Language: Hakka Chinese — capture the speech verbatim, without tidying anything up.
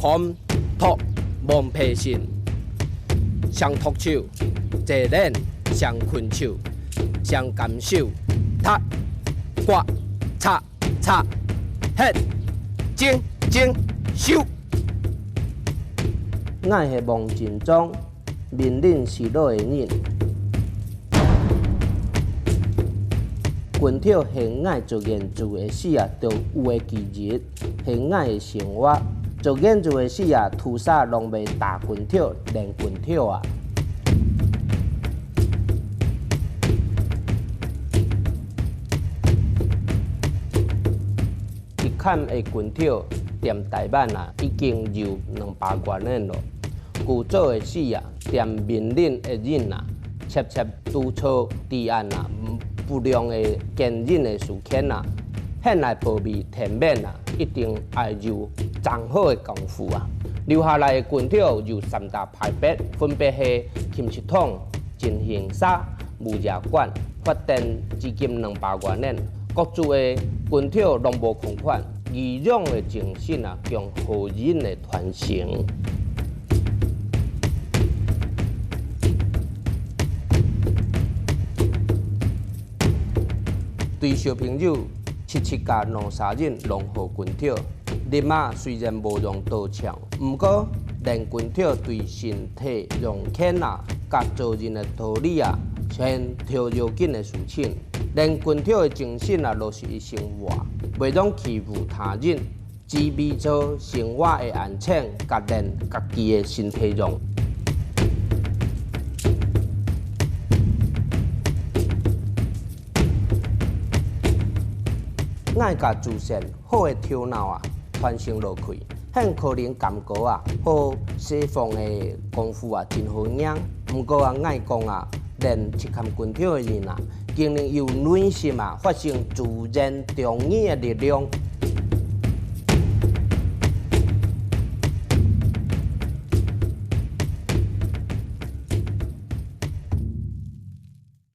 含、托、忘皮心，雙托手，坐等雙睏手，雙頷手，踢、刮、擦、擦、歇、靜、靜、收。𠊎係黃振章，命令是老个人。 拳頭係𠊎做演出个時啊，都有个記憶，係𠊎个生活。做演出个時啊，屠殺攏會打拳頭、練拳頭啊。一坎个拳頭踮台灣啊，已經有兩百外年咯。 古早个時啊，踮民林个人啊，切切拄著治安啊，不良个奸人个事件啊，現來保衛天命啊，一定愛有真好个功夫啊。留下來个拳頭有三大派別，分別係琴七堂、進行社、武術館，發展至今兩百外年，各族个拳頭攏無共款。 義勇个精神啊，強好人个傳承。對小朋友，七七甲兩儕人攏好拳頭，力馬雖然無用刀槍，毋過練拳頭對身體勇健啊，甲做人个道理啊，全條要緊个事情。 練拳頭个精神啊，若是一生活，袂用欺負他人，只為著生活个安全，甲練家己个身體用。𠊎甲祖先好个頭腦啊，傳承落去。 很可能感覺啊，好西方个功夫啊，真好贏。毋過啊，𠊎講啊，練七坎拳頭个人啊，經歷有內心啊，發生自然中醫个力量，